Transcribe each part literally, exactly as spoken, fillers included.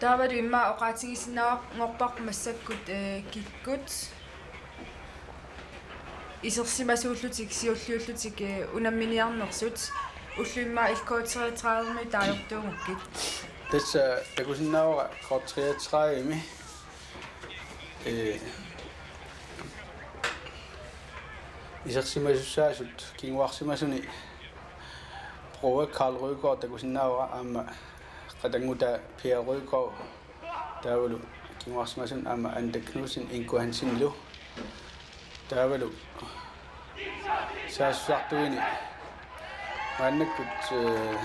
Taavalu immaqa oqaatigisinnaanngorparput massakkut, eh, kikkut isersimasuullutik siulliullutik, eh, unamminiarnersut, ullut immaqa K treogtredive-mi taagortuugukkit. Tassa takusinnaavara K treogtredive-mi, eh, isersimasussaasut kinguarsimasuni Broa Karl Rygaard takusinnaavara aamma qatanngutaa Pia Rygaard. Taavalu kinguarsimasut aamma Anda Knudsen, Inko Hansenilu. Taavalu saassussartuini maannakkut, eh,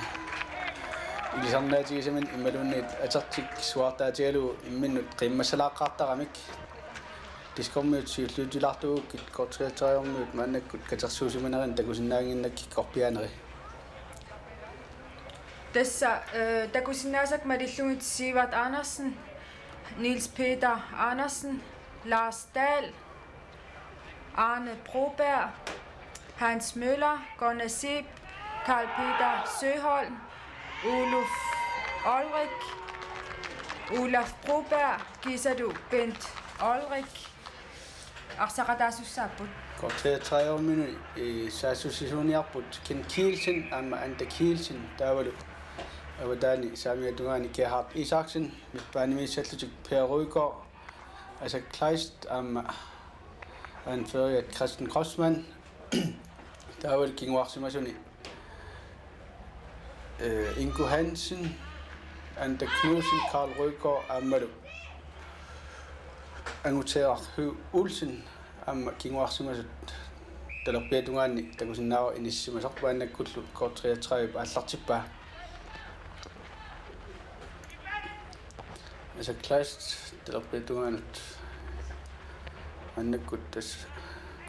ilisarnaatigisaminnut imaluunniit atertik suaartaatigalugu imminnut qiimmassalaaqqaartaramik. Diskormiut siulliutilaartuugukkit K treogtredive-miut maannakkut katersuusimanerini takusinnaannginnakkit kikkorpiaaneri. Tassa, eh, takusinnaasakka malillugit Sivert Andersen, Niels Peter Andersen, Lars Dahl, Arne Broberg, Hans Møller, Gunnar Zeeb, Karl Peter Søholm, Oluf Olrik, Olaf Broberg, kiisalu Bent Olrik. Arsaqataasussaapput. K treogtredive-minut, eh, saassussisuuniarput Ken Kielsen aamma Anda Kielsen, taavalu avataani saamiata tungaani Gerhard Isaksen, midtbanemiissallutik Per Rygaard, Asa Kleist aamma anføreriat Christian Kreutzmann. Taavalu kinguarsimasuni, eh, Inko Hansen, Anda Knudsen, Karl Rygaard aammalu Anguteeraq Høegh Olsen aamma kinguarsimasut talerpiata tungaani takusinnaavara inissisimasoq, maannakkullu K treogtredive aallartippaa. Asa Kleist talerpiata tungaanut maannakkut tassa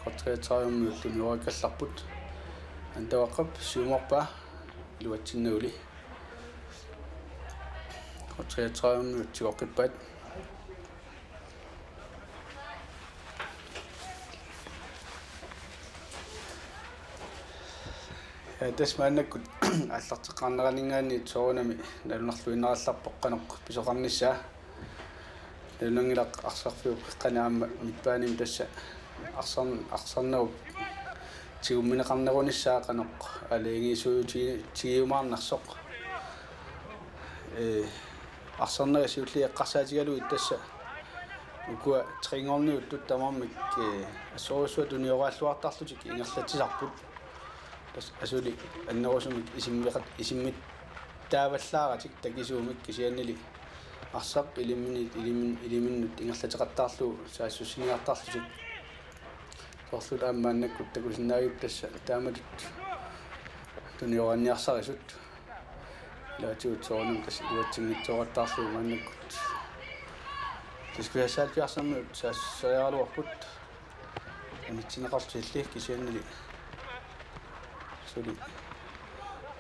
K treogtredive-miut tunioraakkallarput. Antavaqqap siumorpaa iluatsinnaguli. K treogtredive-miut tigoqqippaat. Ja, tassa maannakkut aallarteqqaarneraninngaanniit soorunami nalunarluinnarallarpoq qanoq pisoqarnissaa. Nalunanngilaq arsarfiup qeqqani aamma midtbanemi tassa arsarn-, arsarnerup tigummineqarnerunissaa qanoq aalajangiisuuti-, tigiumaarnersoq. Ee, arsarnerit siulliit eqqarsaatigalugit tassa ukua trinngorniuttut tamarmik, ee, assorujussuaq tunioraalluartarlutik ingerlatsisarput. Tassa asuli annerusumik isimmeqat-, isimmittaavallaaratik takisuumik, kisiannili arsaq iliminit, ilimin-, iliminnut ingerlateqattaarlugu saassussiniartarlutik. Soorlu aamma maannakkut takusinnaagipput tassa taamatut tunioraanniarsarisut. Ilaatigut soorunami tassa iluatsinngitsoorattaarlugu maannakkut. Diskussassaalpiarsermiut saassusseriaraluarput. Anitsinneqartilli kisiannili suli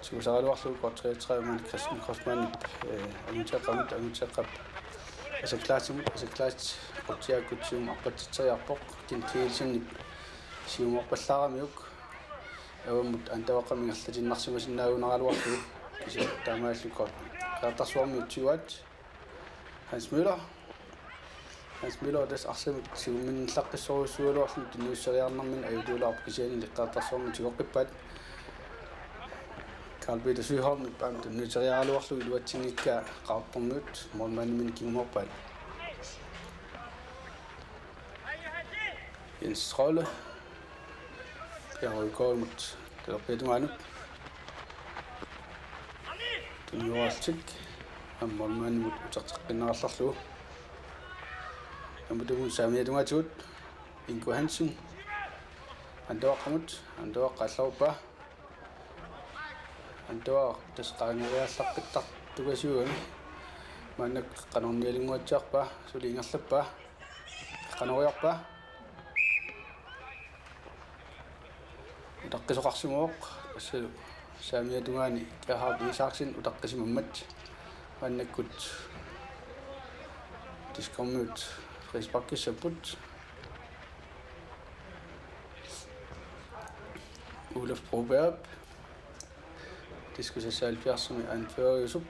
tigusaraluarlugu K treogtredive-mi Christian Kreutzmannip, eh, anguteeqqamut, anguteeqqap Asa Kleistimut, Asa Kleist qutsiaakkut siumut arpatsitseriarpoq, Ken Kielsenip siumorpallaaramiuk avammut Antavaqqamik ingerlatiinnarsimasinnaajunaraluarlugu, kisianni taamaalillutik Qeqertarsuarmiut tiguaat. Hans Møller. Hans Møller tassa arsamik tigumminnillaqqissorujussuugaluarluni tunniusseriarnermini ajutuulaarpoq, kisiannili Qeqertarsuarmiut tigoqqippaat. Karl Peter Søholmip aamma tunniuteriaraluarlugu iluatsinngikkaa Qaqortormiut målmandiminik kingumorpaat. Jens Trolle. P R Højgaardimut talerpiata tungaanut. Tunioraallutik aamma målmandimut uterteqqinnerallarlugu. Aamma tumuun saamiata tungaatigut Inko Hansen. Antavaqqamut, Antavaq aallarpaa. Antavaq tassa qaangereerlaqqittartukasioraluarami. Maannakkut qanornialunnguatsiarpaa, suli ingerlappaa. Qanoriarpaa. Utaqqisoqarsimavoq, tassa saamiata tungaani Gerhard Isaksen utaqqisimammat. Maannakkut Diskormiut frisparkissapput. Olaf Broberg. Diskussassaalpiarsermi anføreriusup.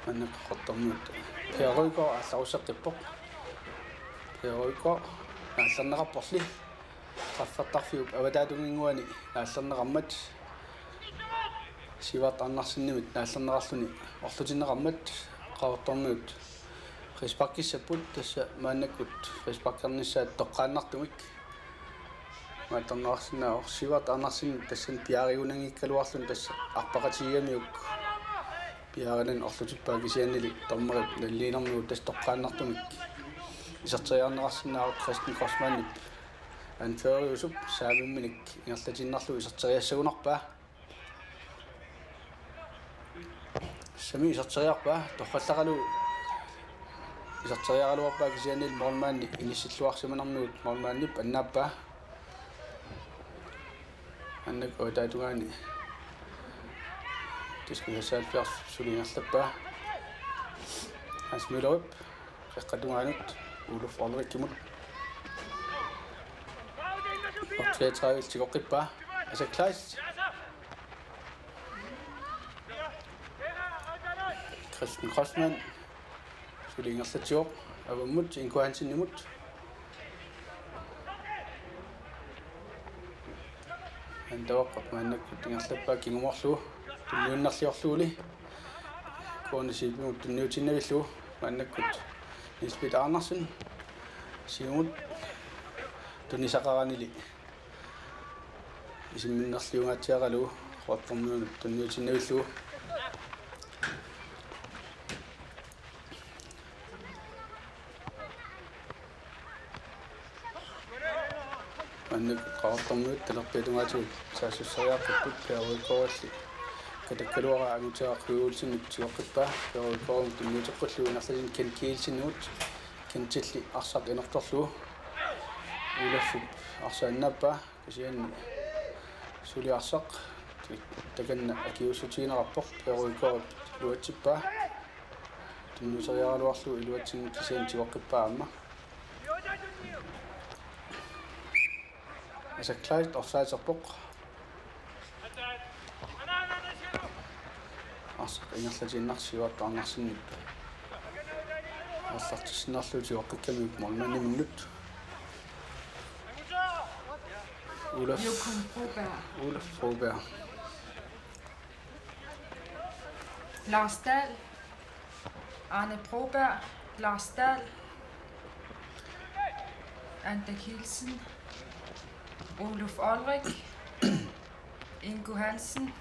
Maanna Qaqortormiut. Per Rygaard aallarusseqqippoq. Per Rygaard naallerneqarporli. Straffertarfiup avataatunginnguani naallerneqarmat. Sivert Andersenimit naallerneqarluni orlutinneqarmat Qaqortormiut frisparkissapput, tassa maannakkut frisparkernissaat toqqaannartumik. Maattorneqarsinnaavoq Sivert Andersen tassani piaarigunanngikkaluarluni, tassa arpaqatigigamiuk piaarinerani orlutippaa, kisiannili dommerip naliliinermigut tassa toqqaannartumik iserteriarneqarsinnaavoq. Christian Grossmannip anføreriusup saamimminik ingerlatiinnarlugu iserteriassagunarpaa. Tassami iserteriarpaa, torrallaqalu iserteriaraluarpaa, kisiannili målmandi inissilluarsimanermigut målmandip annaappaa. Maannakkut avataatungaani T S K halvfjerds suli ingerlappaa. Hans Møllerip qeqqata tungaanut Oluf Olrikimut. Nummer treogtredive tigoqqippaa. Asak Kleist. Christian Grossmann suli ingerlatsivoq avammut Ingo Hansenimut. Anda Oqqap maannakkut ingerlappaa kingumorlugu tunniunnerliorluguli. Kuona siipimut tunniutiinnavillugu maannakkut Niels Peter Andersen siumut tunisaqaranili isimminnerliungaatsiaralugu Qaqortormiunut tunniutiinnavillugu. Maannakkut Qaqortormiut talerpiata tungaatigut saassusseriarput. Per Rygaardilli katakkaluaraa Angutia Qiviulsinip tigoqqippaa. Per Rygaardimut tunniuteqqillugu ingerlatinni Kent Kielsenimut. Kentilli arsaq inertorlugu Olufip arsaq annaappaa, kisianni suli arsaq takanna akiuussutigineqarpoq. Per Rygaardip iluatsippaa. Tunniuteriaraluarlugu iluatsinni kisianni tigoqqippaa aamma. Asak Kleist offsideerpoq. Arsaq ingerlatiinnartoq Sivert Andersenip aallartissinnarlugu tigoqqikkamiuk målmandiminnut. Oluf. Jokum Broberg. Oluf Broberg. Lars Dahl. Arne Broberg. Lars Dahl. Anda Kielsen. Oluf Olrik. Ingo Hansen.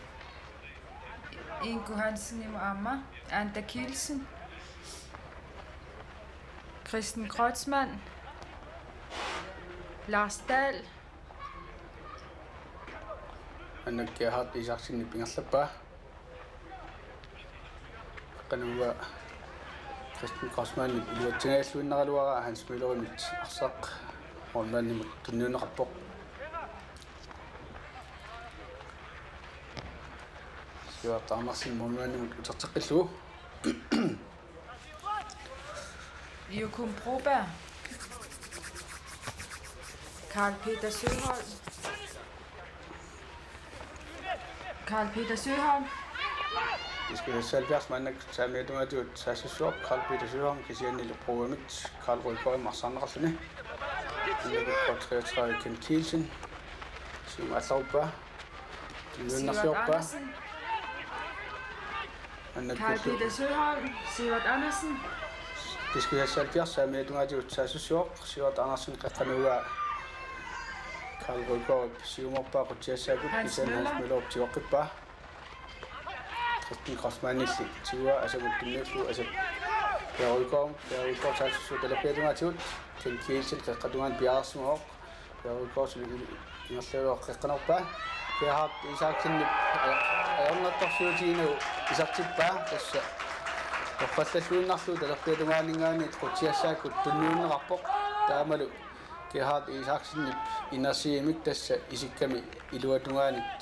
Ingo Hansenimut aamma. Anda Kielsen. Christian Kreutzmann. Lars Dahl. Maanna Gerhard Isaksenip ingerlappaa. Qeqqata nuua Christian Kreutzmannip iluatsingajalluinnaraluaraa Hans Møllerimit arsaq målmandimut tunniunneqarpoq. Sivert Andersen målmandimut uterteqqillugu. Jokum Broberg. Karl Peter Søholm. Karl Peter Søholm. T S K halvfjerds maannakkut saamiata tungaatigut saassussivoq Karl Peter Søholm, kisiannili Brobergimit Karl Rygaardimut arsaarneqarluni. Nummer treogtredive, Kent Kielsen. Siumut aallaruppaa. Sivert Tunniunnersiorpaa. Andersen. Maannakkut Karl Peter Søholm, Sivert Andersen. T S K halvfjerds saamiata tungaatigut saassussivoq Sivert Andersen, qeqqata nuua Karl Rygaardip siumorpaa qutsiassaagut, Hans kisianni Hans Møller. Møllerip tigoqqippaa. Christian Kreutzmannilli tiguaa asamut tunniullugu, asamut Per Rygaard, Per Rygaard saassussivoq talerpiata tungaatigut, Kent Kielsen qeqqata tungaanut piareersimavoq. Per Rygaard suli ingerlavoq, qeqqanerpaa. Gerhard Isaksenip ajornartorsiutiginagu isertippaa, tassa torrallalluinnarlugu talerpiata tungaaninngaanniit qutsiassaagut tunniunneqarpoq. Taamalu Gerhard Isaksenip inersiimik tassa isikkami iluata tungaanit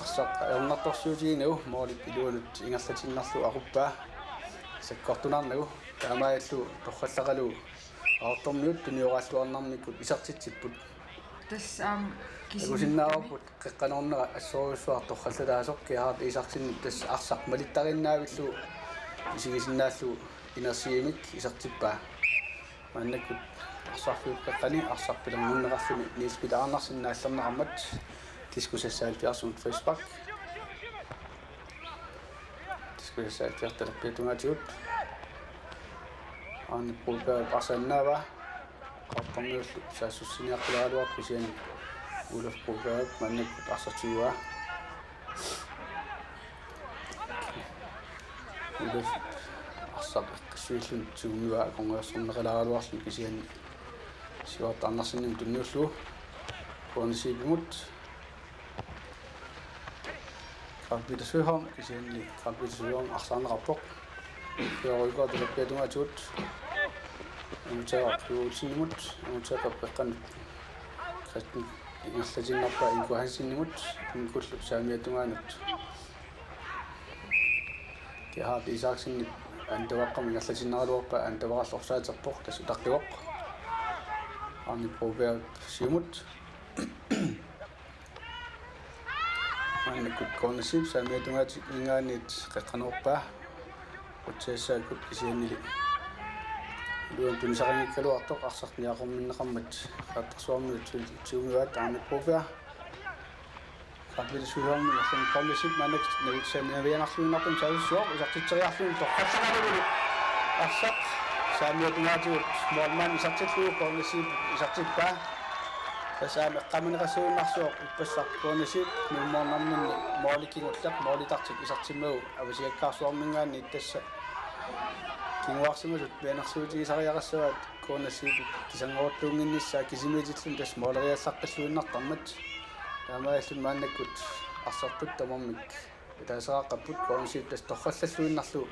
arsaq ajornartorsiutiginagu målip iluanut ingerlatiinnarlugu aquppaa sakkortunaarnagu, taamaallu torrallaqalu Qaqortormiut tunioraalluarnarnikkut isertitsipput. Tassa aamma kisianni takusinnaavarput qeqqanoornera assorujussuaq torrallataasoq. Gerhard Isaksenip tassa arsaq malittariinnaavillugu isigisinnaallugu inersiimik isertippaa. Maannakkut arsarfiup qeqqani arsaq pilermunneqarluni Niels Peter Andersen naallerneqarmat diskussassaalpiarsugut frispark. Diskussassaalpiarsugut talerpiata tungaatigut. Arne Broberg arsaannaavaa. Qaqortormiullu saassussiniaqqilaaraluarpoq kisianni Oluf Broberg maannakkut arsartigaa. Oluf arsaq eqqissuilluni tigummivaa akorneriarsorneqalaaraluarluni kisianni Sivert Andersenimut tunniullugu. K N S-ipimut. Karl Peter Søholm, kisiannili Karl Peter Søholm arsaarneqarpoq. Pia Rygaard talerpiata tungaatigut. Anguteeraq Olsenimut, Anguteeraq qeqqanut. Christian ingerlatiinnarpaa Ingo Hansenimut, Ingollu saamiata tungaanut. Gerhard Isaksenip Antavaqqamut ingerlatiinnaraluarpaa, Antavaqarlu offsideerpoq, tassa utaqqivoq. Arne Broberg siumut. Maannakkut K N S-ip saamiata tungaatigut qeqqanoorpaa. Qutsaassaakkut kisiannili iluamik tunisaqanngikkaluartoq arsaq niaqorminneqarmat Qeqertarsuarmiut tigumivaat. Arne Broberg. Karl Peter Søholm, K N S-ip maannakkut navianarluinnartumik saassussivoq, isertitseriarluni torrallaralugu arsaq saamiata tungaatigut målmand isertillugu K N S-ip isertippaa. Tassa aamma eqqaamaneqassagunarpoq ippassaq K N S-ip nuummoornarninni måli kingulleq, målitartik isertimmagu Avasiakkaarsuarminngaanniit tassa kinguarsimasut mianersuutigisariaqassavaat K N S-ip kisianni orluunnginnissaa kisimiitilluni tassa måleriallaqqilluinnartarmat. Taamaalilluni maannakkut arsartut tamarmik ataaseraqqapput K N S-ip tassa torrallalluinnarlugu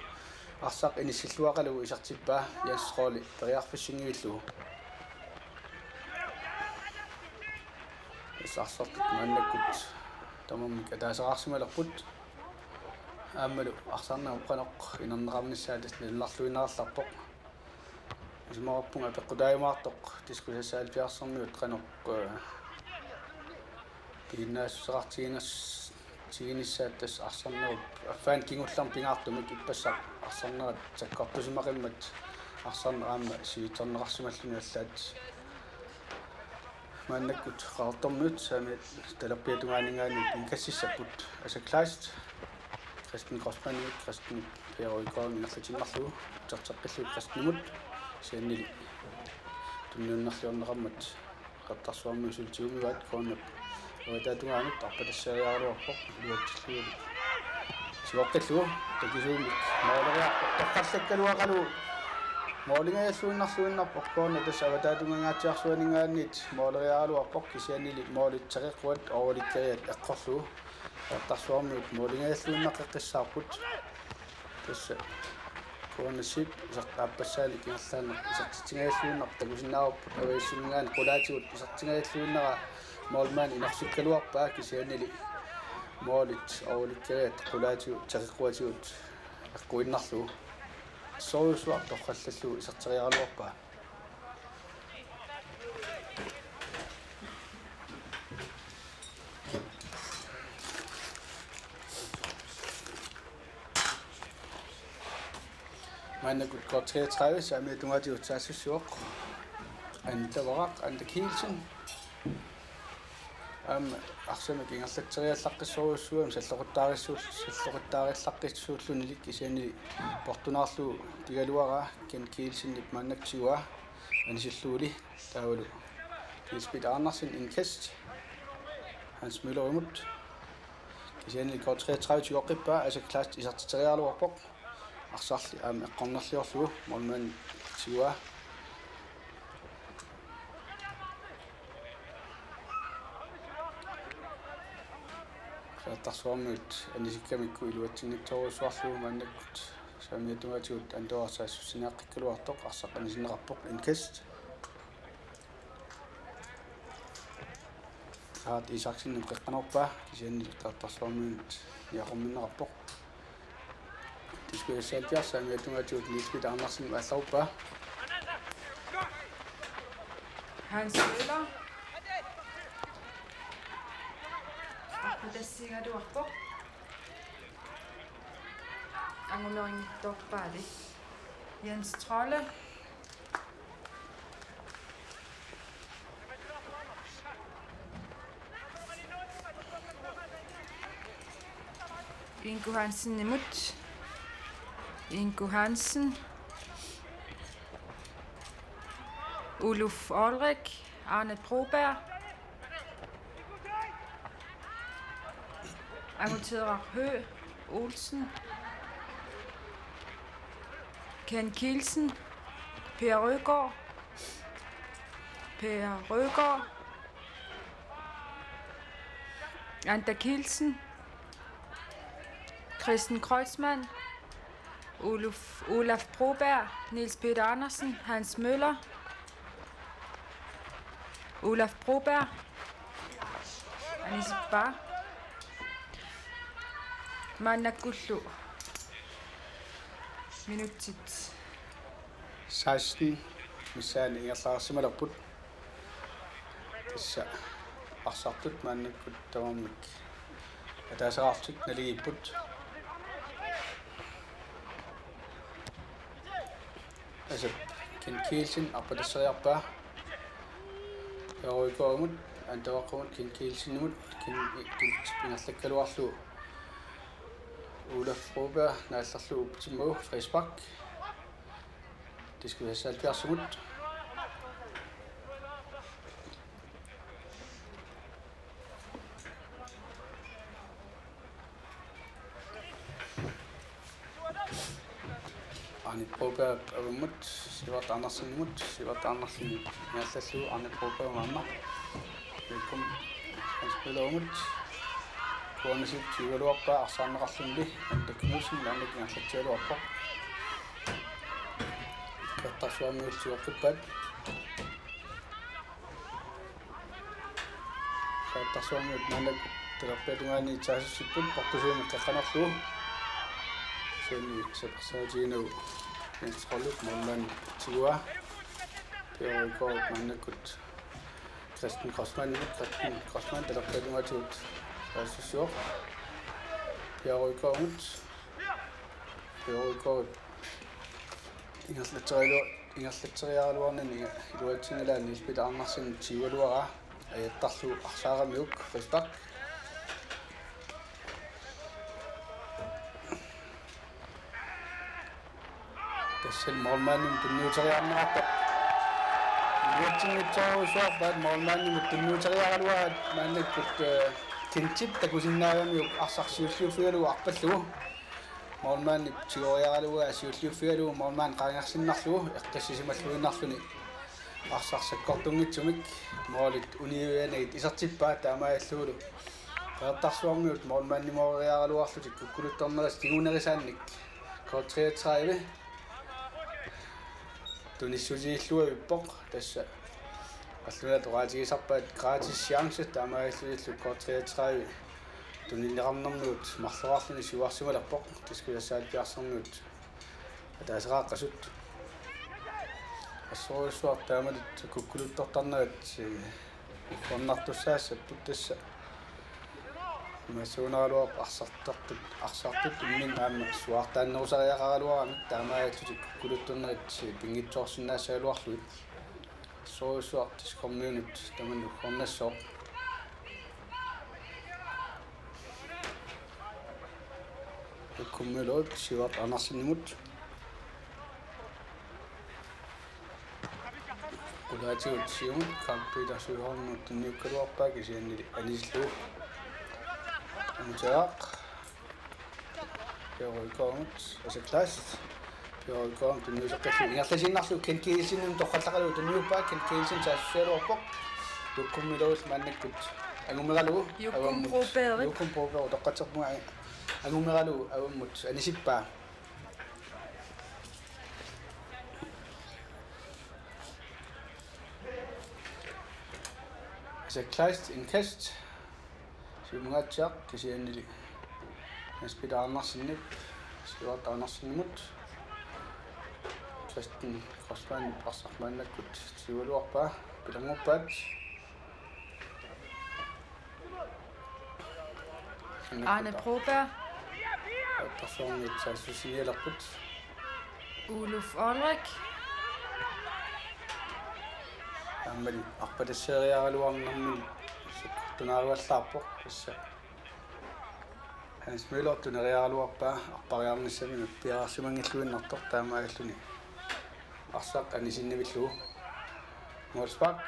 arsaq inissilluaqalugu isertippaa Jens Rolle periarfissinngillugu. Tassa arsartut maannakkut tamarmik ataaseraarsimalerput. Aammalu arsarnerup qanoq inerneqarnissaa tassa nalunarluinnarallarpoq. Isumaqarpunga apeqqutaajumaartoq diskussassaalpiarsuarmiut qanoq, eh, piginnaassuseqartiginas-, tiginissaat tassa arsarnerup affaani kingullermi pingaartumik ippassaq arsarnerat sakkortusimaqimmat arsarneq aamma sivitsorneqarsimalluni allaat. Maannakkut Qaqortormiut saamiata talerpiata tungaaninngaanniit indkastissapput. Asa Kleist, Christian Grossmannimit, Christian Peter Rygaardimut ingerlatiinnarlugu, uterteqqillugu Christianimut, kisiannili tunniunnerliorneqarmat Qeqertarsuarmiut suli tigumivaat. K N S-ip avataata tungaanut arpatassariaraluarpoq iluatsillugu. Sivoqqillugu takisuumik måleriarpoq torrallakkaluaqalugu målingajalluinnarluinnarpoq. K N S-ip tassa avataata tungangaatsiarsuaninngaanniit måleriaraluarpoq kisiannili målit teqeqquat overliggeriat eqqorlugu Qeqertarsuarmiut målingajalluinnaqqissaarput. Tassa K N S-ip iser-, aappassaanik ingerlaannaq isertitsigajalluinnarpoq takusinnaavarput avaassuminngaanniit qulaatigut isertitsigajalluinnarpaa målmand inersikkaluarpaa kisiannili målit overliggeriat qulaatigut teqeqquatigut eqquinnarlugu. Assorujussuaq torrallallugu iserteriaraluarpaa. Maannakkut K treogtredive saamiata tungaatigut saassussivoq. Antavaqaq, Anda Kielsen. Aamma arsamik ingerlatseriallaqqissorujussuugami salloqittaarissuul-, salloqittaariallaqqissuullunilu kisiannili portunaarlugu pigaluaraa Ken Kielsenip maannakkut tiguaa anisillugulu taavalu Niels Peter Andersen indkast Hans Møllerimut. Kisianni K treogtredive tigoqqippaa, Asa Kleist isertitseriaraluarpoq. Arsarli aamma eqqornerliorlugu målmand tiguaa. Qeqertarsuarmiut anisikkamikku iluatsinngitsoorujussuarlugu maannakkut saamiata tungaatigut Antavaqarlu saassussiniaqqikkaluartoq arsaq anisinneqarpoq indkast. Gerhard Isaksenip qeqqanoorpaa kisianni Qeqertarsuarmiunit niaqorminneqarpoq. Diskussassaalpiarsuarmiata tungaatigut Niels Peter Andersen aalleruppaa. Hans Møller. Arpatassigaluarpoq. Angumerinngitsoorpaali. Jens Trolle. Ingo Hansenimut. Ingo Hansen. Uluf Olrik. Arne Broberg. Anguteeraq Høegh Olsen. Ken Kielsen. Per Røgaard. Per Røgaard. Anda Kielsen. Kristen Kreutzmann. Uluf, Olaf Broberg, Niels Peter Andersen, Hans Møller, Olaf Broberg, Anis Baa, maannakkullu minutsit seksten missaani ingerlareersimalerput. Tassa arsartut maannakkut tamarmik ataaseqartut naligiipput. Asap Ken Kielsen arpatasseriarpaa. Jørgen Røgaardimut, Anda Vaqqumut, Ken Kielsenimut, Ken, Ken ingerlakkaluarlugu Olaf Broberg naallerlugu uppitsimmagu frispark. T-halvfjerdsimut. Arne Broberg avammut, Sivert Andersenimut, Sivert Andersen ingerlallugu Arne Broberg maanna. Velkommen. Hans Peterimut. Kuanasip tyvegaluarpaa arsaarneqarluni, Anda Knudsen maannakkut ingerlatsigaluarpoq. Qeqertarsuarmiut siuaqqippaat. Qeqertarsuarmiut maannakkut talerpiata tungaani saassussipput portusuumik qeqqanerlugu. Kisianni sapersaatiginagit Jens Trollip målmandip tiguaa. Per Røgaardip maannakkut Kristen Kreutzmann, Kristen Kreutzmann talerpiata tungaatigut saassussivoq. Per Røgaardimut. Per Røgaardip ingerlatserigalu-, ingerlatseriaraluarnini iluatsinngilaa Niels Peter Andersen tyvegaluaraa ajattarlugu arsaaramiuk frispark. Tassani målmandimut tunniuteriarneqartoq. Iluatsinngitsoorujussuarpaat målmandimut tunniuteriaraluaraat maannakkut, eh, Kentip takusinnaagamiuk arsaq siulliuffigalugu arpallugu. Målmandip tigoriaralugu siulliuffigalugu målmand qaangersinnarlugu eqqissisimalluinnarluni arsaq sakkortunngitsumik målit uniuianagit isertippaa taamaalillugulu. Qeqertarsuarmiut målmandimooriaraluarlutik kukkuluttornerit kingunerisaannik K treogtredive tunissutigiilluavippoq, tassa qallunaat oqaatigisarpaat gratis chance taamaalillunilu K treogtredive tunineqarnermigut marloraarluni siuarsimalerpoq, T-halvfjerdsermiut ataaseqaaqqasut. Assorujussuaq taamaattut kukkuluttortarnerat, eh, uggornartussaassapput tassa. Imaassagunaraluarpoq arsartartut, arsartut imminnut aamma suaartaannerusariaqaraluaramik taamaalillutik kukkuluttornerit pinngitsoorsinnaassagaluarlugit. Assorujussuaq T S K-miunut tamanna uggornassooq. Jokum Møllerip Sivert Andersenimut. Qulaatigut siumut Carl Peter Søholmimut tunniukkaluarpaa kisiannili anisillugu. Anguteeraq. Per Røgaardimut, Asa Kleist. Per Røgaardimut tunniuseqqillugu ingerlasiinnarlugu Ken Kielsenimut torrallaqalugu tunniuppaa, Ken Kielsen saassussigaluarpoq. Jokum Møllerip maannakkut angumeralugu Jokum avammut. Brobergip. Jokum Broberg utoqqatserpunga angumeralugu avammut anisippaa. Asa Kleist indkast. Siumungaatsiaq kisiannili Hans Peter Andersenip, Sivert Andersenimut. Kristen Kreutzmannip arsaq maannakkut siualuarpaa, pilannguppaat. Arne Broberg. Qeqertarsuarmiut saassussinialerput. Uluf Olrik. Aammalu arpatasseriaraluarnermini sakkortunaaruallaarpoq, tassa Hans Møller tuneriaraluarpaa arpariarnissaminut piareersimanngilluinnartoq, taamaalilluni arsaq anisinnivillugu. Målspark.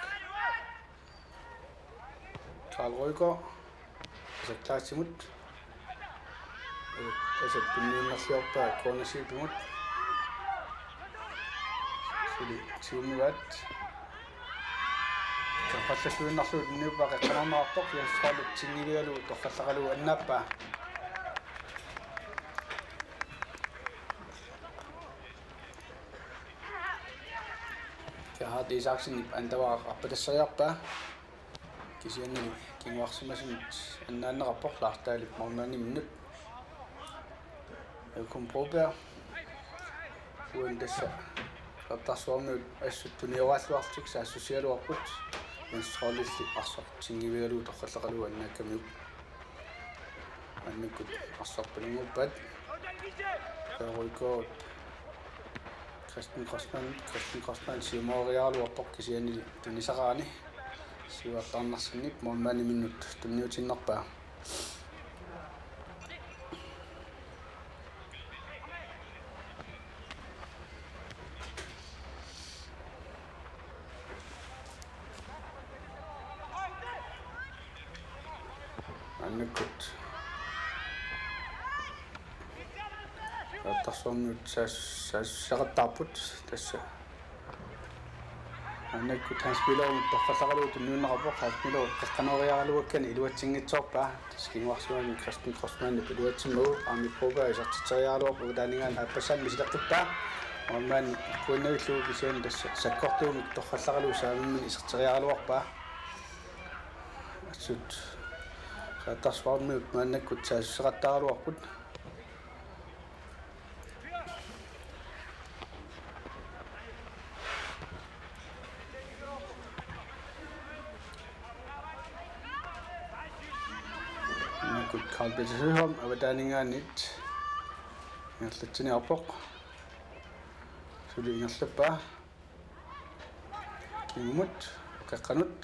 Karl Rygaard. Asaklaatsimut. Asap tunniunnerliorpaa cornershipimut. Suli siummivaat. Torrallalluinnarlugu tunniuppaa qeqqanukarneqartoq, Jens Trolle tsingivigalugu torrallaqalugu annaappaa. Gerhard Isaksenip antavara arpatasseriarpaa. Kisiannili kinguarsimasunut annaanneqarpoq Lars Dahlip målmandiminnut. Joachim Broberg. Uani tassa Qeqertarsuarmiut assut tunioraalluarlutik saassussigaluarput. Jens Trollilli arsaq tsingivigalugu torrallaqalugu annaakkamiuk. Maannakkut arsaq pinnguuppaat. Per Rygaard. Christian Grossmann, Christian Grossmann siumoriaraluarpoq, kisiannili tunisaqarani Sivert Andersenip målmandiminnut tunniutiinnarpaa. Maannakkut Qeqertarsuarmiut saas-, saassussaqattaarput, tassa maannakkut Hans Møllerimut torrallaqalugu tunniunneqarpoq. Hans Møller qeqqanoriaraluakkani iluatsinngitsoorpaa. Tassa kinguarsimagami Christian Grossmannip iluatsimmagu, Aamip Broberg isertitseriaraluarpoq, avataaninngaanniit aappassaani misileqqippaa. Målmandi kuinnavillugu, kisianni tassa sakkortuumik torrallaqalugu saamimminik iserteriaraluarpaa. Assut Qeqertarsuarmiut maannakkut saassussaqattaaraluarput. Maannakkut Carl Peter Søholm avataaninngaanniit ingerlatsiniarpoq. Suli ingerlappaa. Kingumut, qeqqanut.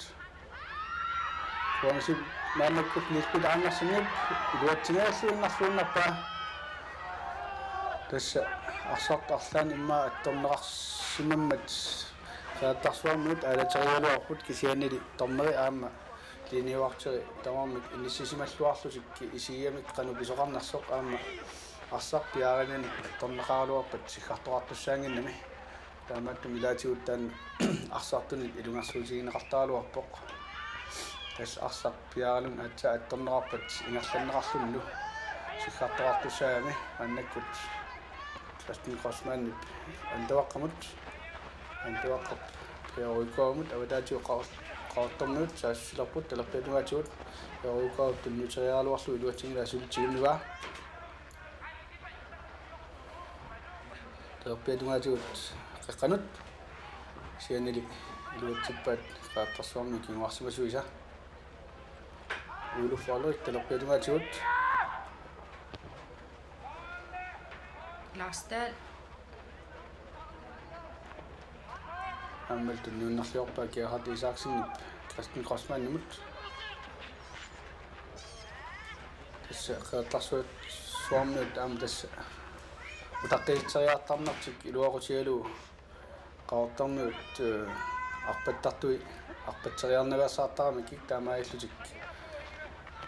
Kuansi maannakkut Niels Peter Andersenip iluatsinngilluinnarluinnarpaa. Tassa arsartoq arlaannik immaqa attorneqarsimammat Qeqertarsuarmiut aalateriaraluarput, kisiannili dommeri aamma linjevagteri tamarmik inissisimalluarlutik isigigamik qanoq pisoqarnersoq aamma arsaq piaarinani attorneqaraluarpat siggartoqartussaannginnami. Taamaattumik ilaatigut taanna arsartunit ilungersuutigineqartaraluarpoq. Tassa arsaq piaaraluni aatsaat attorneqarpat ingerlanneqarlunilu siggartoqartussaagami. Maannakkut Christian Grossmannip antavaqqamut, antavaqqap Per Rygaardimut avataatigut Qaqor-, Qaqortormiut saassussilerput, talerpiata tungaatigut Per Rygaard tunniuteriaraluarlugu iluatsinngilaa, suli tigunngippaa. Talerpiata tungaatigut qeqqanut. Kisiannili iluatsippaat Qeqertarsuarmiut kinguarsimasuisa. Uluf Olrik talerpiata tungaatigut. Lars Dahl. Aammalu tunniunnerliorpaa Gerhard Isaksenip Christian Grossmannimut. Tassa Qeqertarsuarmiut aamma tassa utaqqisitseriartarnertik iluaqutigalugu Qaqortormiut, eh, arpattartui arpatseriarnaveersaartaramikkik, taamaalillutik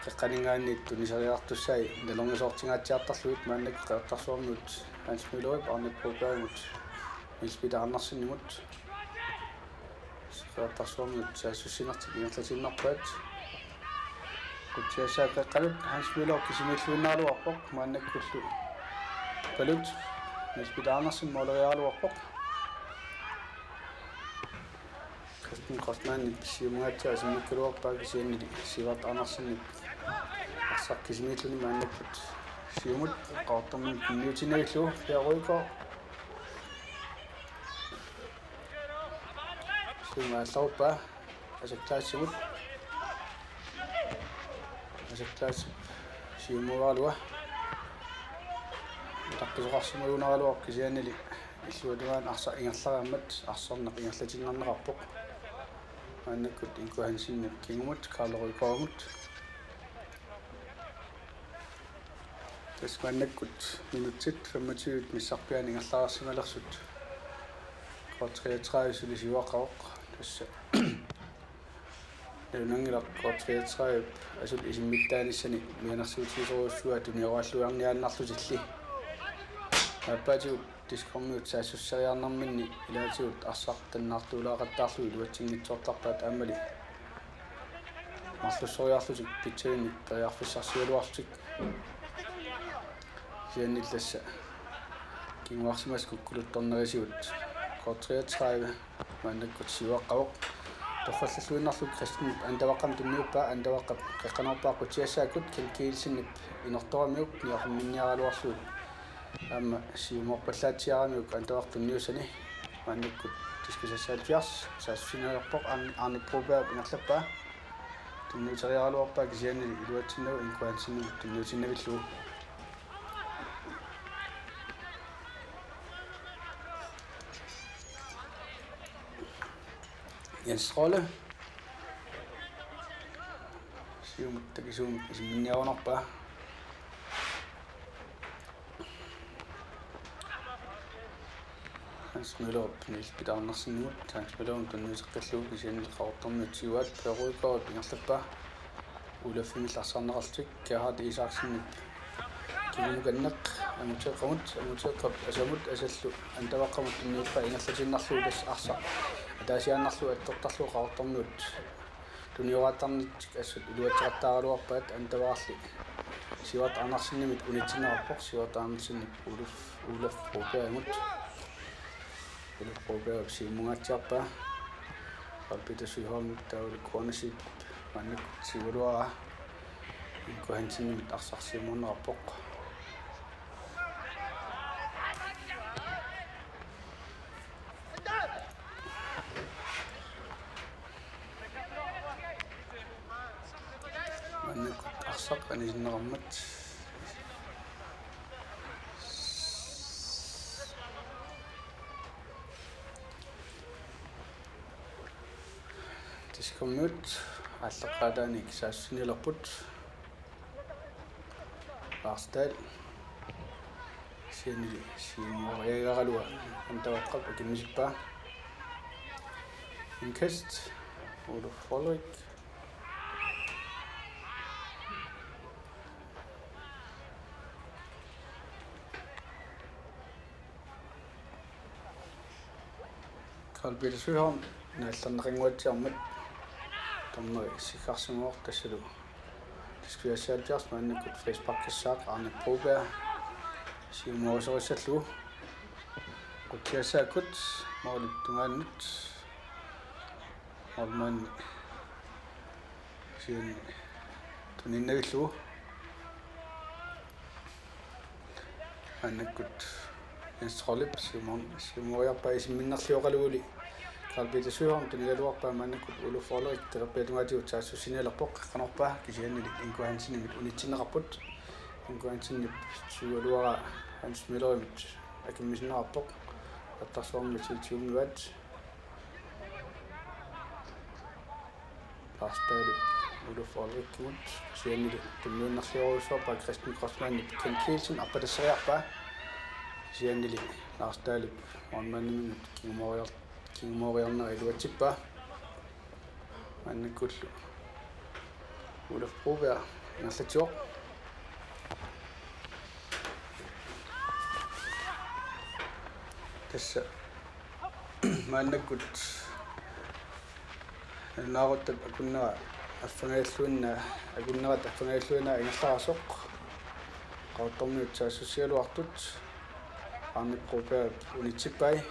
qeqqaninngaanniit tuniseriartussai nalornisoortingaatsiartarlugit. Maannakkut Qeqertarsuarmiut Hans Møllerip Aamip Brobergimut Niels Peter Andersenimut. Qeqertarsuarmiut saassussinertik ingerlatiinnarpaat. Qutsissaa qeqqanut, Hans Møller kisimiilluinnaraluarpoq, maannakkullu palut Niels Peter Andersen måleriaraluarpoq. Christian Grossmannip siumungaatsiaq simmikkaluarpaa, kisiannili Sivert Andersenip arsaq kisimiilluni maannakkut siumut Qaqortormiut tunniutiinnavillugu. Per Rygaard. Siumut aallarpaa Asaklaatsimut. Asaklaatsi siumuugalua. utaqqisoqarsimagunaraluarpoq kisiannili illuatungaanut arsaq ingerlareermat arsarneq ingerlatiinnarneqarpoq. Maannakkut Inko Hansenip kingumut Karl Rygaardimut. Tassa maannakkut minutsit femogtyve missarpiaani ingerlareersimalersut K treogtredive suli siuaqqavoq. Tassa nalunaanngilaq K treogtredive asuli isimmittaanissani mianersuutigisorujussuaq tunioraalluarniaannarlutilli. Aappaatigut Discormiut saassusseriarnerminni ilaatigut arsaq tannaartuulaaqattaarlugu iluatsinngitsoortarpaat aammali marlussoriarlutik pitsavinnik periarfissarsigaluarlutik. Kisiannili tassa kinguarsimasut kukkuluttornerisigut K treogtredive maannakkut siuaqqavoq. Torrallalluinnarlugu Kristenip Antavaqqamut tunniuppaa, Antavaqqap qeqqanoorpaa Qutiassaakkut Kent Kielsenip inortoramiuk niaqumminniaraluarlugu aamma siumoorpallaatsiaramiuk Antavaqqap tunniussani. Maannakkut T-76 saassussineq ajorpoq, Arne, Arne Broberg ingerlappaa. Tunniuteriaraluarpaa kisiannili iluatsinnagu Inko Hansenimut tunniutinnavillugu. Jens Rolle. Siumut takisuumik isimminniarunarpaa. Hans Møller, Niels Peter Andersenimut, Hans Møller tunniuteqqillugu kisiannili Qaqortormiut siuaat, Per Rygaard ingerlappaa, Olafimillu arsarneqarlutik, Gerhard Isaksenip kingunukanneq, Anguteeqqamut, Anguteeqqap asamut, asallu Antavaqqamut tunniuppaa ingerlatiinnarlugu tassa arsaq ataasiaannarlugu attortarlugu Qaqortormiut tunioraattarnittik assut iluatseqattaaraluarpaat. Antavaqarli Sivert Andersenimit unitsinneqarpoq, Sivert Andersenip Oluf, Olaf Brobergimut. Olaf Broberg siumungaatsiarpaa. Karl Peter Søholm taavalu Kuanasip maannakkut siualuaraa. Inko Hansenimit arsaq siumuunneqarpoq. Maannakkut arsaq anisinneqarmat. Discormiut aallaqqaataaniit saassussinialerput. Lars Dahl. Kisiannili siumoriaraluaq Antavaqqap akimmisippaa. Indkast. Oluf Frederik. Karl Peter Søholm naallerneqanguatsiarmat dommeri siggarsimavoq tassalu T-76 maannakkut frisparkissaaq Arne Broberg siumorisorissallugu. Qutiassaakkut målip tungaanut målmandi kisianni tuniinnavillugu. Maannakkut Jens Trollip siumor-, siumoriarpaa isimminnerlioqaluguli Karl Peter Søholm tunigaluarpaa. Maannakkut Oluf Frederik talerpiata tungaatigut saassussinialerpoq, qeqqanoorpaa kisiannili Inko Hansenimit unitsinneqarput. Inko Hansenip siualuaraa Hans Møllerimit akimmisinneqarpoq. Attarsuarmi siutsiummivaat. Lars Dahlip Oluf Olrikimut, kisiannili tunniunnerliorujussuarpaa Kristian Kreutzmannip Kent Kielsen arpatassariarpaa. Kisiannili Lars Dahlip målmandiminnut kingumoriar-, kingumoriarnera iluatsippaa. Maannakkullu Oluf Broberg ingerlatsivoq. Tassa maannakkut naaruttap akunnera affangajalluinnaq, akunnerata affangajalluinnaq ingerlarasoq. Qaqortormiut saassussigaluartut Arne Broberg unitsippai.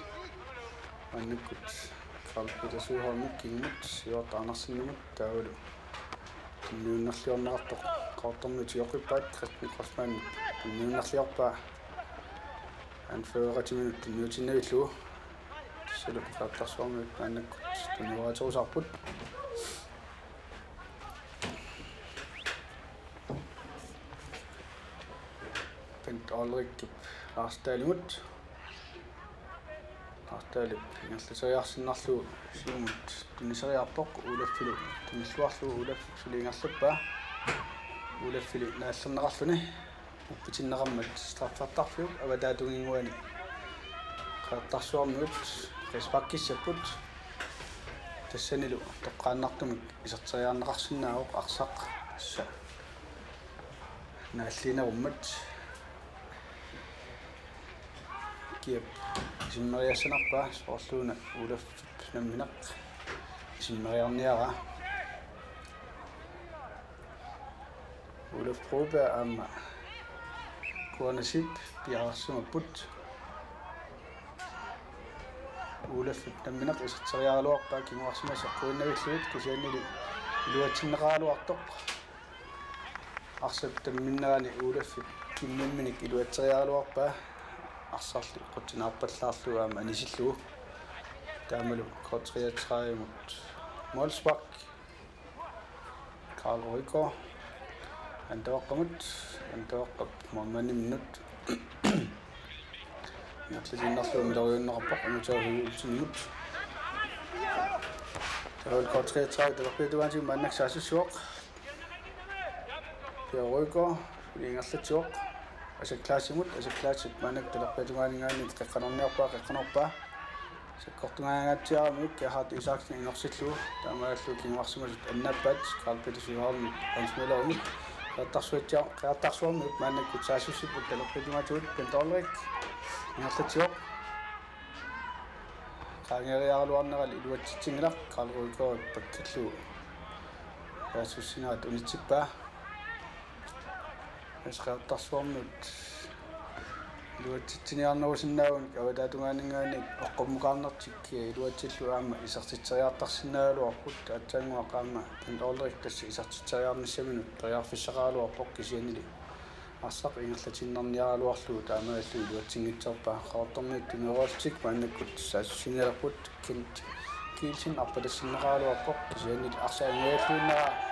Maannakkut Karl Peter Søholmip kingumut Sivert Andersenimut taavalu tunniunnerliorneqartoq Qaqortormiut sioqqippaat. Kristian Kreutzmannip tunniunnerliorpaa. Anføreqatiminut tunniutinnavillugu. Tassalu Attarsuarmiut maannakkut tunnioraaterusaarput. P Bent Ulrikip Lars Dahlimut. Lars Dahlip ingerlateriarsinnarlugu siumut tuniseriarpoq, Olafillu tunilluarlugu Olafip suli ingerlappaa. Olafilli naallerneqarluni uppitinneqarmat straffertarfiup avataatunginnguani Qeqertarsuarmiut frisparkissapput. Tassanilu toqqaannartumik iserteriarneqarsinnaavoq arsaq tassa naalliinerummat. Kiap isimmeriassanerpaa, soorluuna Olafip nammineq isimmeriarniaraa. Olaf Broberg aamma Kuanasip piareersimapput. Olafip nammineq iserteriaraluarpaa kinguarsimasut eqquinnavillugit, kisiannili iluatsinneqaraluartoq. Arsap tamminnerani Olafip kimmimminik iluatseriaraluarpaa, arsarlu qutsinaarpallaarlugu aamma anisillugu. Taamalu K treogtredive-mut målspark. Karl Rygaard. Antavaqqamut, Antavaqqap målmandiminnut. Ingerlatiinnarlugu miloriunneqarpoq Angutaa Høegh Olsenimut. Taavalu K treogtredive talerpiata tungaatigut maannakkut saassussivoq. Per Rygaard, suli ingerlatsivoq. Asak Claussenimut, Asak Claussen maannakkut talerpiata tungaaninngaanniit qeqqanorniarpaa, qeqqanorpaa. Sakkortungaangaatsiaramiuk Gerhard Isaksen inorsillugu, taamaalillutik kinguarsimasut annaappaat, Karl Peter Søholmip Hans Møllerimut. Qeqertarsuatsia-, Qeqertarsuarmiut maannakkut saassussipput talerpiata tungaatigut, Bent Ulrik ingerlatsivoq. Qaangeeriaraluarnerali iluatsitsinngilaq, Karl Rygaard pakkallugu saassussinerat unitsippaa. Tassa Qeqertarsuarmiut iluatsitsiniarnerusinnaagunik avataatungaaninngaanniit oqqummukaarnertik iluatsillugu aamma isertitseriartarsinnaagaluarput, aatsaannguaq aamma Bent Ulrik tassa isertitseriarnissaminut periarfissaqaraluarpoq, kisiannili arsaq ingerlatiinnarniaraluarlugu taamaalillugu iluatsinngitsoorpaa. Qaqortormiut tuneroorlutik maannakkut saassussineqarput, Kent Kielsen arpatassinneqaraluarpoq, kisiannili arsaq angujalluinnarpaa.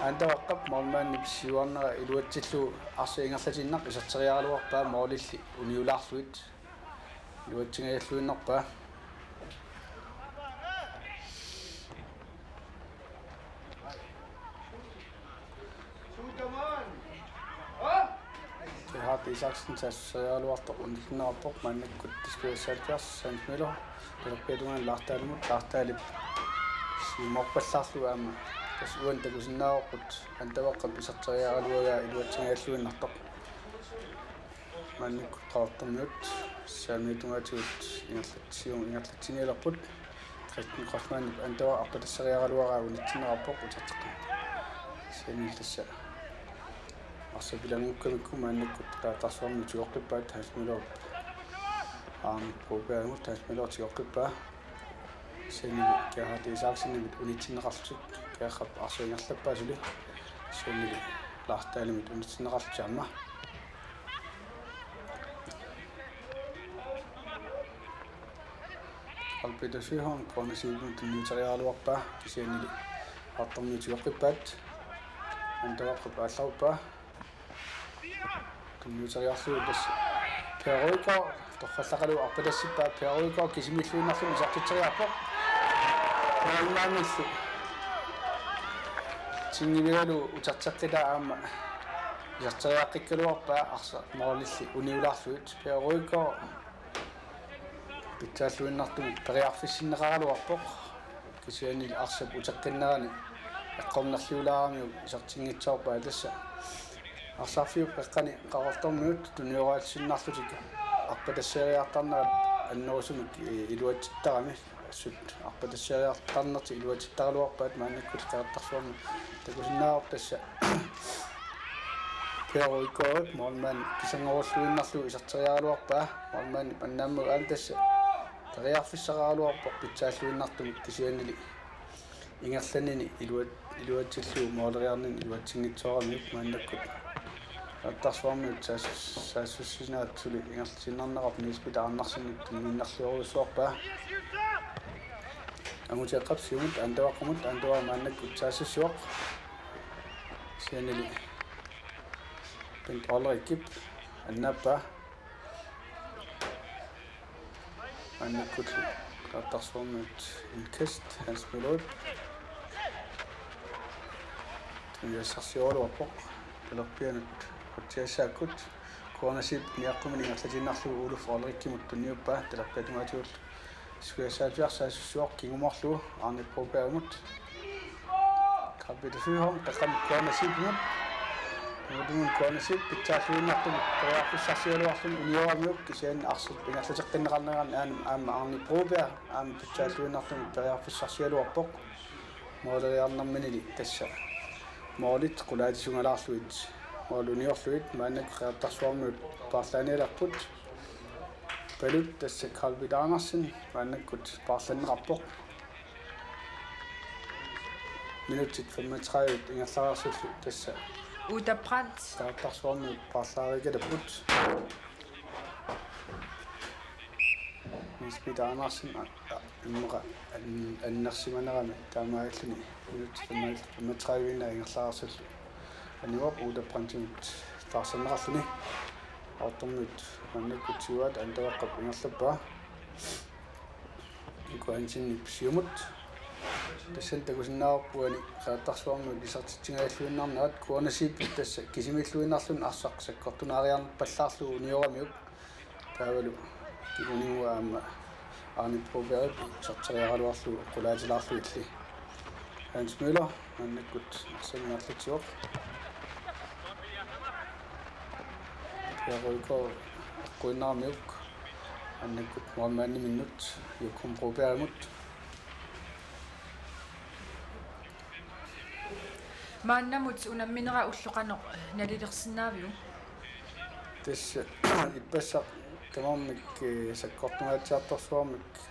Antavaqqap målmandip siuarnera iluatsillugu arsaq ingerlatiinnaq iserteriaraluarpaa målilli uniulaarlugit. Iluatsingajalluinnarpaa. Gerhard Isaksen saassusseriaraluartoq unitsinneqarpoq, maannakkut T S G seksoghalvfjerds, Hans Møller, talerpiata tungaani Lars Dahlimut, Lars Dahlip siumoorpallaarlugu aamma tassa uani takusinnaavarput Antavaqqap iserteriaraluagaa iluatsingajalluinnartoq. Maannakkut Qaqortormiut saamiata tungaatigut ingerlatsiu-, ingerlatsinialerput. Kristian Kreutzmannip Antavaq arpatasseriaraluaraa unitsinneqarpoq uterteqqi. Kisiannili tassa arsap ilanngukkamikku maannakkut Qeqertarsuarmiut tigoqqippaat, Hans Møller. Aamma Brobergimut, Hans Møller tigoqqippaa. Kisiannili Gerhard Isaksenimit unitsinneqarlutik, Gerhard arsaq ingerlappaa suli. Kisiannili Lars Dahlimit unitsinneqarlutik aamma. Karl Peter Søholm, Kuanasipimut tunniuteriaraluarpaa, kisiannili Qaqortormiut tigoqqippaat. Antavaqqap aallarpaa. Tunniuteriarlugu tassa Per Rygaard, torrallaqalu arpatassippaa, Per Rygaard kisimiilluinnarluni isertitseriarpoq. Målmandillu tingivigalugu uterteqqitaa aamma iserteriaqqikkaluarpaa arsaq målilli uniulaarlugit. Per Rygaard pitsaalluinnartumik periarfissinneqaraluarpoq, kisiannili arsap uteqqinnerani eqqornerliulaaramiuk isertinngitsoorpaa. Tassa arsarfiup qeqqani Qaqortormiut tunioraatsinnaarlutik arpatasseriartarnerat annerusumik i-, iluatsittarami, assut arpatasseriartarnertik iluatsittaraluarpaat. Maannakkut Qeqertarsuarmi takusinnaavarput tassa Per Rygaard målmand kisanngorulluinnarlugu iserteriaraluarpaa. Målmandip annaammagu aamma tassa periarfissaqaraluarpoq pitsaalluinnartumik, kisiannili ingerlanini iluat-, iluatsillugu måleriarnini iluatsinngitsooramiuk. Maannakkut Qeqertarsuarmiut saas-, saassussinerat suli ingerlatiinnarneqarpoq, Niels Peter Andersenip tunniinnarliorujussuarpaa. Angutiaqqap siumut Antavaqqamut, Antavaq maannakkut saassussivoq. Kisiannili Bent Ulrikip Annappa. Maannakkut Qeqertarsuarmiut indkast, Hans Møllerip. Tunisassarsioraluarpoq talerpianut qutsiassaakkut. Kuanasip niaqqumini ingerlatiinnarlugu Uluf Olrikimut tunniuppaa, talerpiata tungaatigut syvoghalvfjerds saassussivoq, kingumorlugu Arne Brobergimut. Karl Peter Søholm, qeqqani Kuanasipimut. Nuutumun Kuanasip pitsaalluinnartumik periarfissarsigaluarluni unioramiuk, kisianni arsaq ingerlateqqinneqarnerani aamma, aamma Arne Broberg aamma pitsaalluinnartumik periarfissarsigaluarpoq. Mooleriarnerminili tassa moolit qulaatisungalaarlugit mooli uniorlugit maannakkut Qeqertarsuarmiut paarlaanialerput. Palut tassa Karl Peter Andersen maannakkut paarlanneqarpoq. Minutsit femogtredive ingerlareersullu tassa Uta Brandt. Qeqertarsuarmiut paarlaarikalapput. Niels Peter Andersen, a-, a-, immaqa an-, annersimanerami taamaalilluni minutsit femogtredive, femogtredive ingerlareersullu anivoq Uta Brandtimut taarserneqarluni. Qaqortormiut maannakkut siuaat Anda Vaqqap ingerlappaa. Nico Hansenip siumut. Tassani takusinnaavarput uani Qeqertarsuarmiut isertitsigajalluinnarnerat, Kuanasip tassa kisimiilluinnarluni arsaq sakkortunaariarnerpallaarlugu unioramiuk. Taavalu kinguninnguaq aamma Arne Brobergip iserteriaraluarlugu qulaatilaarlugilli. Hans Møller maannakkut arsaq ingerlatsivoq. Per Rygaard eqquinnaramiuk maannakkut målmandiminnut Joachim Brobergimut. Maannamut unamminera ulloq qanoq nalilersinnaaviuk? Tassa ippassaq tamarmik, eh, sakkortungaatsiartorsuarmik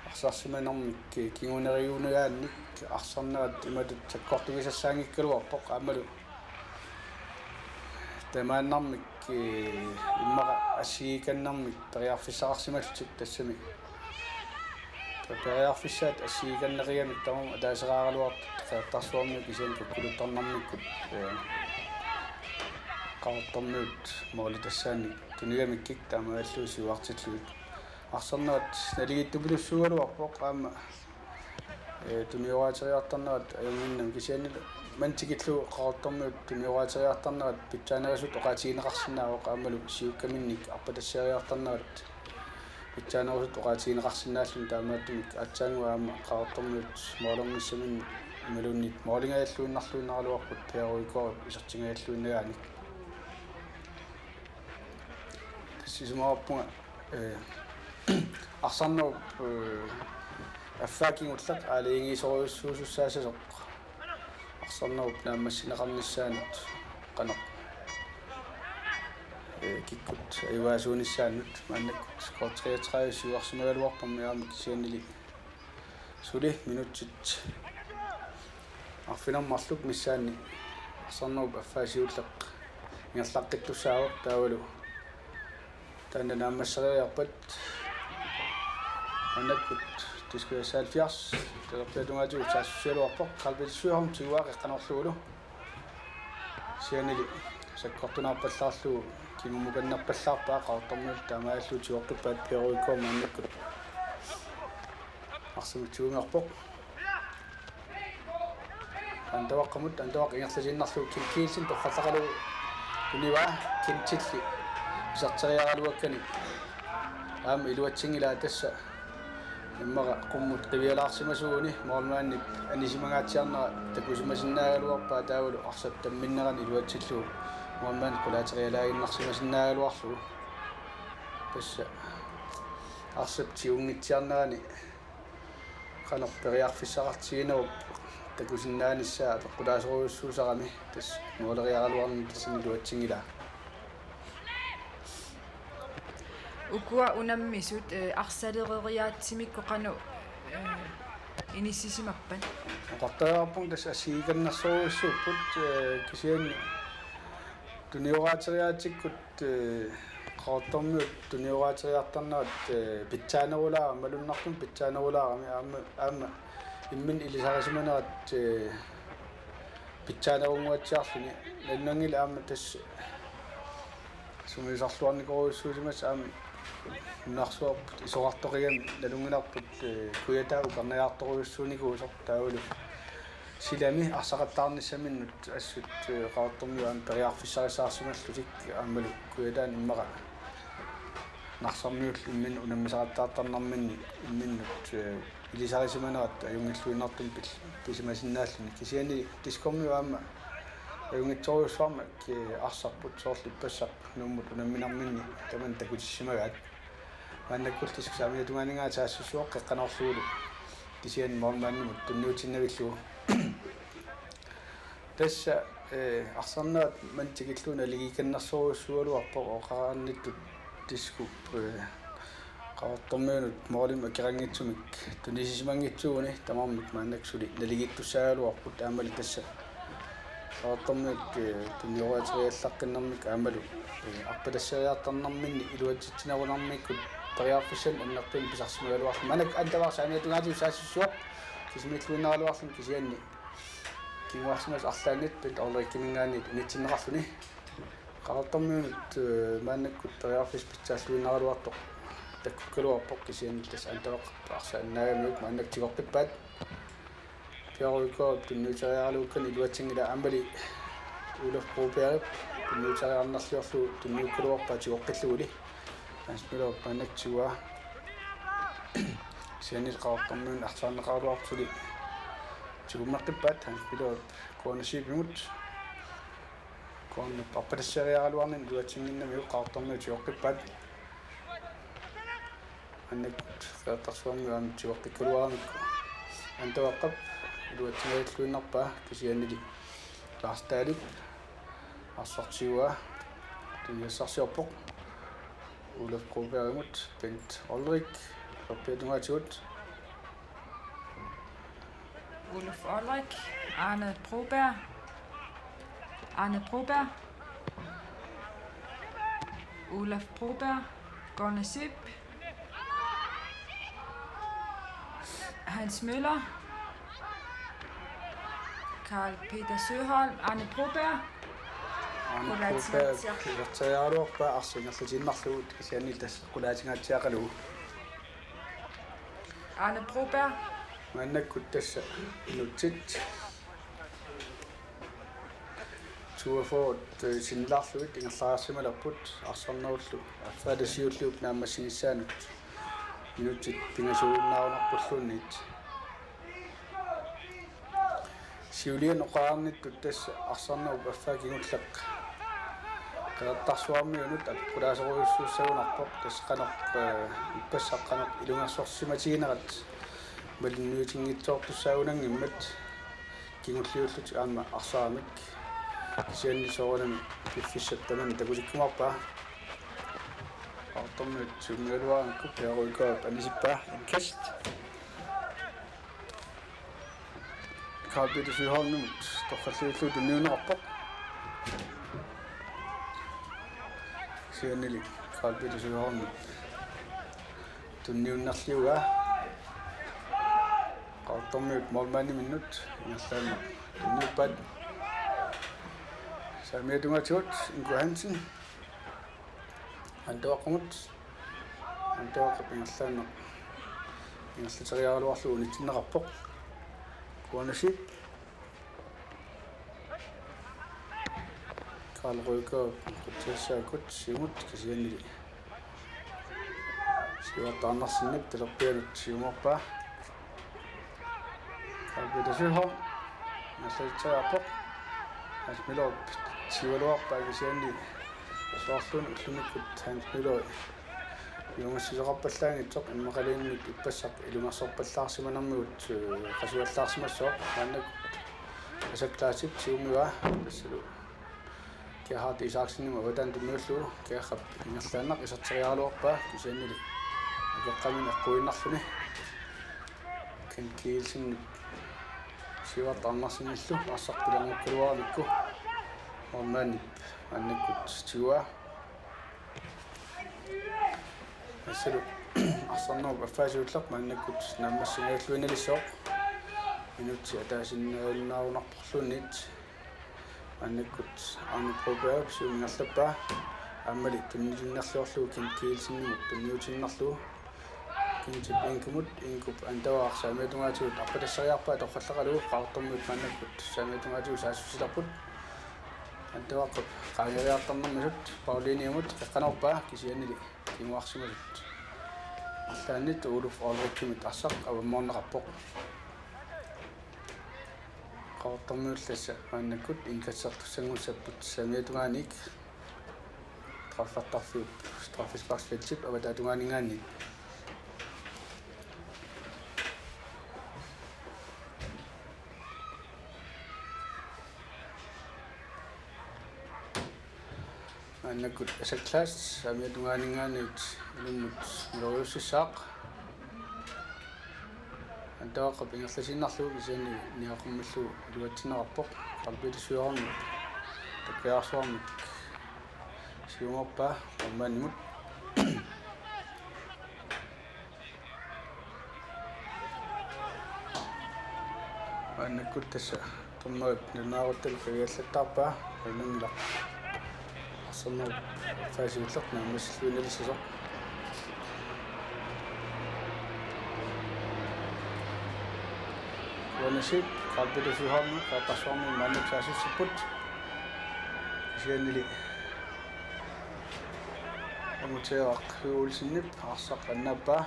arsarsimanermik, eh, kinguneriunagaannik arsarnerat imatut sakkortugisassaanngikkaluarpoq aammalu tamaannarmik, eh, immaqa assigiikannermik periarfissaqarsimallutik tassami. Periarfissaat assigiikanneqigamik tamarmik ataaseraaraluartut Qeqertarsuarmiut kisianni kukkuluttarnermikkut, eh, Qaqortormiut moolitassaannik tunigamikkik taamaalillugit siuartillugit. Arsarnerat naligiittupilussuugaluarpoq aamma, eh, tunioraateriartarnerat ajunnginnami kisianni manna tikillugu Qaqortormiut tunioraateriartarnerat pitsaanerusutut oqaatigineqarsinnaavoq aammalu siukkaminnik arpatassiariartarnerat pitsaanerusutut oqaatigineqarsinnaalluni taamaattumik aatsaannguaq aamma Qaqortormiut moolernissaminnik imaluunniit moolingajalluinnarluinnaraluarput Per Rygaardip isertingajalluinnagaanik. Tassa isumaqarpunga, eh, arsarnerup, eh, affaa kingulleq aalajangiisorujussuusussaassasoq. Arsarnerup naammassineqarnissaanut qanoq, eh, kikkut ajugaasuunissaannut maannakkut K treogtredive siuarsimagaluarparmi aamma kisiannili suli minutsit arfineq-marluk missaanni arsarnerup affaa siulleq ingerlaqqittussaavoq taavalu taanna naammassereeriarpat maannakkut T S K halvfjerds talerpiata tungaatigut saassussigaluarpoq. Karl Peter Søholm tiguaa qeqqanorlugulu. Kisiannili sakkortunaarpallaarlugu kingummukannerpallaarpaa Qaqortormiut taamaalilluni tigoqqippaat. Per Rygaard maannakkut arsamik tiguinnarpoq. Anda Vaqqamut, Anda Vaqqa ingerlatiinnarlugu Kim Kielsen torrallaqalugu tunivaa, Kimsilli iserteriaraluakkani aamma iluatsinngilaa tassa. Immaqa qummut qivialaarsimasuuguni målmandip anisimangaatsiarnera takusimasinnaagaluarpaa taavalu arsap tamminnerani iluatsillugu målmand qulaaterialaaginnarsimasinnaagaluarlugu. Tassa arsap tigungitsiarnerani qanoq periarfissaqartiginerup takusinnaanissaa apeqqutaasorujussuusarami tassa måleriaraluarnera tassani iluatsinngilaa. Ukua unammisut, eh, arsalereriaatsimikkut qanoq, eh, inissisimappat? Oqartariaqarpunga tassa assigiikannersorujussuupput, eh, kisianni tunioraateriaatsikkut, eh, Qaqortormiut tunioraateriartarnerat, eh, pitsaanerulaarami, malunnartumik pitsaanerulaarami aamma, aamma imminut ilisarisimanerat, eh, pitsaanerunnguatsiarluni. Nalunanngilaq aamma tassa Sumiisarluarnikorujussuusimasut aamma nunarsuarput isorartoqigami nalunngilarput, eh, Kujataa ukarnajaartorujussuunikuusoq taavalu silami arsaqattaarnissaminnut assut, eh, Qaqortormiut aamma periarfissarissaarsimallutik aammalu Kujataani immaqa Narsarmiullu imminnut unammisaqattaartarnerminni imminnut, eh, ilisarisimanerat ajunngilluinnartumik pil-, pisimasinnaalluni. Kisianni Diskormiut aamma ajunngitsorujussuarmik, eh, arsarput soorlu ippassaq Nuummut unamminerminni tamanna takutissimagaat. Maannakkullu Diskop saamiata tungaaninngaanniit saassussivoq qeqqanoorlugulu kisianni målmandimut tunniutinnavillugu. Tassa, eh, arsarnerat manna tikillugu naligiikannersorujussuugaluarpoq oqareernittut Diskop, eh, Qaqortormiunut målimik akeqanngitsumik tunisisimanngitsuuguni tamarmik maannakkut suli naligiittussaagaluarput aammali tassa Qaqortormiut, eh, tunnioriaateriallaqqinnermik aammalu, eh, arpatasseriartarnerminni iluatsitsinerunermikkut periarfissanik annertuumik pisarsimagaluarluni. Maannakkut Anu Tavaaq saamiata tungaatigut saassussivoq kisimiilluinnaraluarluni kisianni kinguarsimasoq arlaannik Bent Ulrichiminngaanniit unitsinneqarluni. Qaqortormiunut, eh, maannakkut periarfissaq pitsaalluinnaraluartoq takkukkaluarpoq kisianni tassa Anu Tavaaq arsaannaagamiuk maannakkut tigoqqippaat. Piaruikua tunniuteriaraluukkanik iluatsinngilaa aammali Oluf Brobergip tunniuteriarnerliorlugu tunniukkaluarpaa tigoqqilluguli. Hans Møller maannakkut tiguaa. Kisianni Qaqortormiunut arsaarneqaraluarput suli tigummeqqippaat Hans Møller Kuana Zeebimut. Kuanap arpatasseriaraluarnini iluatsinnginnamiuk Qaqortormiut tigoqqippaat. Maannakkut Qeqertarsuarmiut aamma tigoqqikkaluaramikku Anu Tavaaqap iluatsingajalluinnarpaa kisiannili Lars Dahlip arsartigaa tunniussarsiorpoq. Oluf Brobergimut Bent Ulrich, Oluf Broberg tungaatigut. Oluf Ulrich, Arne Broberg, Arne Broberg, Oluf Broberg, Kuana Zeeb, Hans Møller, Karl Peter Søholm, Arne Broberg. Arne Broberg iserteriaraluarpaa arsaq ingerlatiinnarlugu kisianni tassa qulaatinngatsiaqalugu. Arne Broberg. Maannakkut tassa minutsit toogfyrre sinnilaarlugit ingerlareersimalerput arsarnerullu affaa tassa siulliup naammassinissaanut minutsit pingasuinnaarunarpulluunniit. Siuliani oqareernittut tassa arsarnerup affaa kingulleq Qeqertarsuarmiunut apeqqutaasorujussuussagunarpoq tassa qanoq, eh, ippassaq qanoq ilungersorsimatiginerat malinnuitinngitsoortussaagunanngimmat kingulliullutik aamma arsaramik. Kisianni soorunami piffissap tamanna takutikkumaarpaa. Qaqortormiut siummigaluaramikku Piaruikua anisippaa indkast. Karl Peter Søholmimut torralliullugu tunniunneqarpoq. Kisiannili Karl Peter Søholm tunniunnerliugaa. Qaqortormiut målmandiminnut ingerlaannaq tunniuppaat. Saamiata tungaatigut Ingo Hansen. Anu Tavaaqimut. Anu Tavaaqip ingerlaannaq ingerlateriaraluarlugu unitsinneqarpoq. Kuana Zeeb. Karl Rygaard qutsissaakkut siumut kisiannili siuartaarnarsinnip talerpianut siumoorpaa. Karl Peter Søholm ingerlateriarpoq. Hans Møller siualuarpaa kisianni soorluuna ullumikkut Hans Møller ilumassisoqarpallaanngitsoq immaqaluunniit ippassaq ilungersorpallaarsimanermigut, eh, qasuallaarsimassooq. Maannakkut Asak Klaasip siumivaa tassalu Gerhard Isaksenimut avataani tunniullugu Gerhard ingerlaannaq iserteriaraluarpaa kisiannili akeqqaminik eqquinnarluni. Ken Kielsen siuartaarnarsinnillu arsaq pilerngukkaluaramikku målmandip maannakkut tiguaa. Tassalu arsarnerup affaa siulleq maannakkut naammassingajalluinnalissooq. Minutsit ataasinnaajunnaarunarporluunniit. Maannakkut Arne Broberg siumut ingerlappaa. Aammali tunniutiinnarlugu Kent Kielsenimut tunniutiinnarlugu Kentip Inkimut, Inkip Antavaq saamiata tungaatigut arpatassariarpaa torrallaqalugu Qaqortormiut maannakkut saamiata tungaatigut saassussilerput. Antavaqqip qaangeriartornermisut Pauliniamut qeqqanoorpaa kisiannili kinguarsimasut. Arlaannit Uluf Olrikimit arsaq avammoorneqarpoq. Qaqortormiut tassa maannakkut indkastertussanngussapput saamiata tungaaniit straffertarfiup straffesparksfeltip avataata tungaaninngaanniit. Maannakkut Asak Klaas saamiata tungaaninngaanniit ilummut niloriussissaaq. Antavaqqap ingerlatiinnarlugu kisianni niaqqummillugu iluatsinneqarpoq. Karl Peter Sørensen takkujaarsuarmik siumoorpaa dommerimut. Maannakkut tassa dommerip nalunaaruttalu kagiallattaarpaa, nalunanngilaq. Arsaannerup F A siulleq naammassilluinnarlugu. Kuanasip Karl Peter Sørensen, Qeqertarsuarmiut maannakkut saassussipput. Kisiannili Amuteeraq Høgh Olsenip arsaq annaappaa.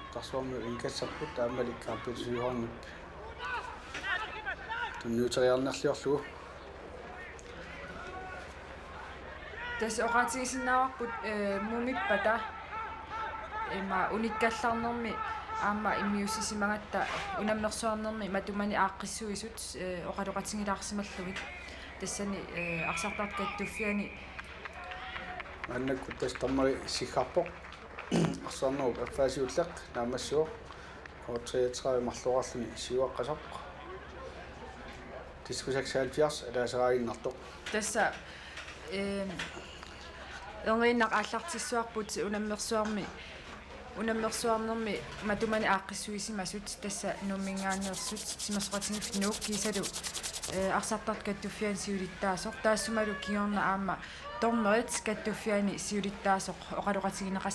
Qeqertarsuarmiut indkasserput aammali Karl Peter Sørensenip tunniuteriarniarlugu. Tassa oqaatigisinnaavarput, eh, mumippata, ima unikkallarnermi aamma immiussisimagatta unammersuarnermi matumani aaqqissuisut, eh, oqaloqatigilaarsimallugit. Tassani, eh, arsartartut kattuffianni. Maannakkut tassa dommeri siggarpoq. Arsaannerup F A siulleq naammassivoq. K treogtredive marloriarluni siuaqqasoq. Diskus seksoghalvfjerds ataaseraaginnartoq. Tassa, eh, erniinnaq aallartissavarput unammersuarmi, unammersuarnermi matumani aaqqissuisimasut, tassa Nuumminngaanneersut, timersoqatigiiffik Nuuk kiisalu, eh, arsartartut kattuffianni siulittaasoq, taassumalu kingorna aamma dommerit kattuffianni siulittaasoq oqaloqatigineqas-